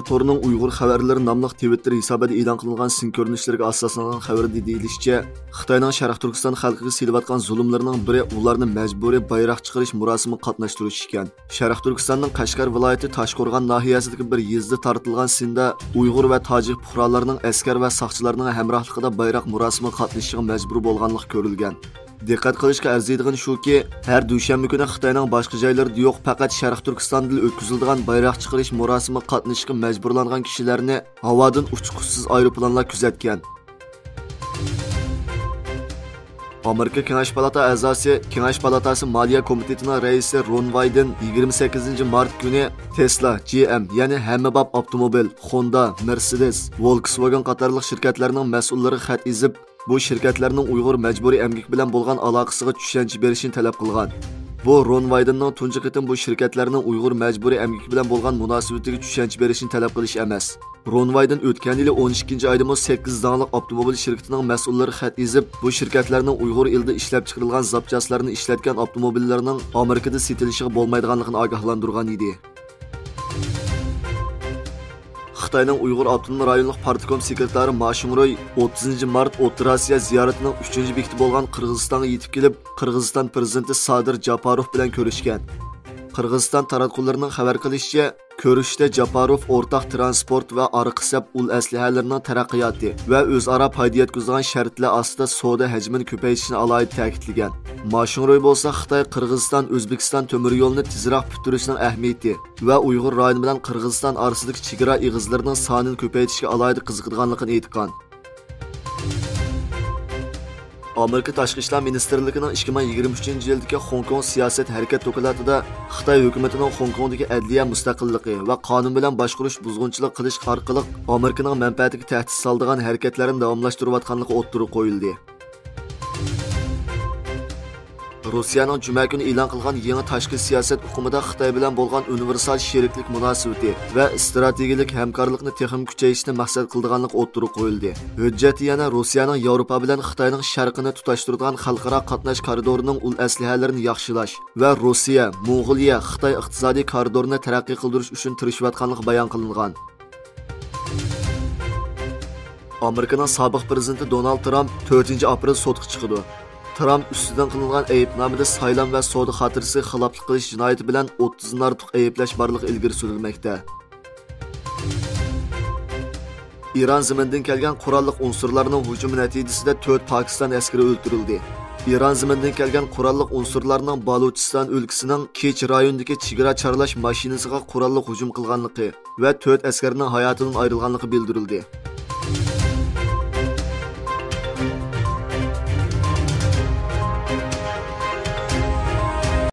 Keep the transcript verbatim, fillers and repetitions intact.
تورنىڭ ئۇيغۇر خەۋەرلىرى ناملىق تىۋىتتېر ھېسابىدا ئېلان قىلىنغان سىن كۆرۈنۈشلىرىگە ئاساسلانغان خەۋەردە دېيىلىشىچە، خىتاينىڭ شەرقىي تۈركىستان خەلقىگە سېلىۋاتقان زۇلۇملىرىنىڭ بىرى ئۇلارنى مەجبۇرىي بايراق چىقىرىش مۇراسىمىغا قاتناشتۇرۇش ئىكەن. شەرقىي تۈركىستاننىڭ قەشقەر ۋىلايىتى تاشقورغان ناھىيەسىدىكى بىر يېزىدا تارتىلغان سىندا ئۇيغۇر ۋە تاجىك پۇقرالىرىنىڭ ئەسكەر ۋە ساقچىلارنىڭ ھەمراھلىقىدا بايراق مۇراسىمىغا قاتنىشىشىغا مەجبۇر بولغانلىقى كۆرۈلگەن. دىققەت قىلىشقا ئەرزىيدىغىنى شۇكى، ھەر دۈشەنبە كۈنى خىتاينىڭ باشقا جايلىرىدا يوق، پەقەت شەرقىي تۈركىستاندىلا ئۆتكۈزۈلىدىغان بايراق چىقىرىش مۇراسىمىغا قاتنىشىشقا مەجبۇرلانغان كىشىلەرنى ھاۋادىن ئۇچقۇچىسىز ئايروپىلانلار كۆزەتكەن. ئامېرىكا كېڭەش پالاتا ئەزاسى، كېڭەش پالاتاسى مالىيە كومىتېتىنىڭ رەئىسى رون ۋايدېن يىگىرمە سەككىزىنچى مارت كۈنى تېسلا، جي ئېم، يەنى ھەممە باب ئاپتوموبىل، خوندا، مېرسېدېس، ۋولكسۋاگېن قاتارلىق شىركەتلەرنىڭ مەسئۇللىرىغا خەت يېزىپ، بۇ شىركەتلەرنىڭ ئۇيغۇر مەجبۇرىي ئەمگىكى بىلەن بولغان ئالاقىسىغا چۈشەنچە بېرىشىنى تەلەپ قىلغان. بۇ رون ۋايدېننىڭ تۇنجى قېتىم بۇ شىركەتلەرنىڭ ئۇيغۇر مەجبۇرىي ئەمگىكى بىلەن بولغان مۇناسىۋىتىگە چۈشەنچە بېرىشىنى تەلەپ قىلىش ئەمەس. رون ۋايدېن ئۆتكەن يىلى ئون ئىككىنچى ئايدىمۇ سەككىز داڭلىق ئاپتوموبىل شىركىتىنىڭ مەسئۇللىرىغا خەت يېزىپ، بۇ شىركەتلەرنىڭ ئۇيغۇر ئېلىدا ئىشلەپچىقىرىلغان زاپچاسلارنى ئىشلەتكەن ئاپتوموبىللىرىنىڭ ئامېرىكىدا سېتىلىشىغا بولمايدىغانلىقىنى ئاگاھلاندۇرغان ئىدى. خىتاينىڭ ئۇيغۇر ئاپتونوم رايونلۇق پارتكوم سېكرېتارى ما شۇڭرۇي ئوتتۇزىنچى مارت ئوتتۇرا ئاسىيا زىيارىتىنىڭ ئۈچىنچى بېكىتى بولغان قىرغىزىستانغا يېتىپ كېلىپ، قىرغىزىستان پىرېزىدېنتى سادىر جاپاروف بىلەن كۆرۈشكەن. قىرغىزىستان تاراتقۇلىرىنىڭ خەۋەر قىلىشىچە، كۆرۈشۈشتە جاپاروف ئورتاق تىرانسپورت ۋە ئارقا سەپ ئۇل ئەسلىھەلىرىنىڭ تەرەققىياتى ۋە ئۆزئارا پايدا يەتكۈزىدىغان شەرتلەر ئاستىدا سودا ھەجمىنى كۆپەيتىشنى ئالاھىدە تەكىتلىگەن. ما شۇڭرۇي بولسا خىتاي، قىرغىزىستان، ئۆزبېكىستان تۆمۈر يولىنى تېزراق پۈتتۈرۈشنىڭ ئەھمىيىتى ۋە ئۇيغۇر رايونى بىلەن قىرغىزىستان ئارىسىدىكى چېگرا ئېغىزلىرىنىڭ سانىنى كۆپەيتىشكە ئالاھىدە قىزىقىدىغانلىقىنى ئېيتقان. ئامېرىكا تاشقى ئىشلار مىنىستىرلىكىنىڭ ئىككى مىڭ يىگىرمە ئۈچىنچى يىلدىكى خوڭكوڭ سىياسەت ھەرىكەت دوكلاتىدا خىتاي ھۆكۈمىتىنىڭ خوڭكوڭدىكى ئەدلىيە مۇستەقىللىقى ۋە قانۇن بىلەن باشقۇرۇش بۇزغۇنچىلىق قىلىش ئارقىلىق ئامېرىكىنىڭ مەنپەئەتىگە تەھدىت سالىدىغان ھەرىكەتلەرنى داۋاملاشتۇرۇۋاتقانلىقى ئوتتۇرىغا قويۇلدى. روسىيەنىڭ جۈمە كۈنى ئېلان قىلغان يېڭى تاشقى سىياسەت ئۇقۇمىدا خىتاي بىلەن بولغان ئۇنىۋېرسال شېرىكلىك مۇناسىۋىتى ۋە ئىستراتېگىيەلىك ھەمكارلىقنى تېخىمۇ كۈچەيتىشنى مەقسەت قىلىدىغانلىقى ئوتتۇرىغا قويۇلدى. ھۆججەتتە يەنە روسىيەنىڭ ياۋروپا بىلەن خىتاينىڭ شەرقىنى تۇتاشتۇرىدىغان خەلقئارا قاتناش كارىدورىنىڭ ئۇل ئەسلىھەلىرىنى ياخشىلاش ۋە روسىيە، موڭغۇلىيە، خىتاي ئىقتىسادىي كارىدورىنى تەرەققىي قىلدۇرۇش ئۈچۈن تىرىشىۋاتقانلىقى بايان قىلىنغان. ئامېرىكىنىڭ سابىق پىرېزىدېنتى دونالد ترامپ تۆتىنچى ئاپرېل سوتقا چىقىدۇ. ترامپ ئۈستىدىن قىلىنغان ئەيىبنامىدە سايلام ۋە سودا خاتىرىسىگە خىلاپلىق قىلىش جىنايىتى بىلەن ئوتتۇزدىن ئارتۇق ئەيىبلەش بارلىقى ئىلگىرى سۈرۈلمەكتە. ئىران زېمىنىدىن كەلگەن قوراللىق ئۇنسۇرلارنىڭ ھۇجۇمى نەتىجىسىدە تۆت پاكىستان ئەسكىرى ئۆلتۈرۈلدى. ئىران زېمىنىدىن كەلگەن قوراللىق ئۇنسۇرلارنىڭ بالۇچىستان ئۆلكىسىنىڭ كېچ رايونىدىكى چېگرا چارلاش ماشىنىسىغا قوراللىق ھۇجۇم قىلغانلىقى ۋە تۆت ئەسكەرنىڭ ھاياتىدىن ئايرىلغانلىقى بىلدۈرۈلدى.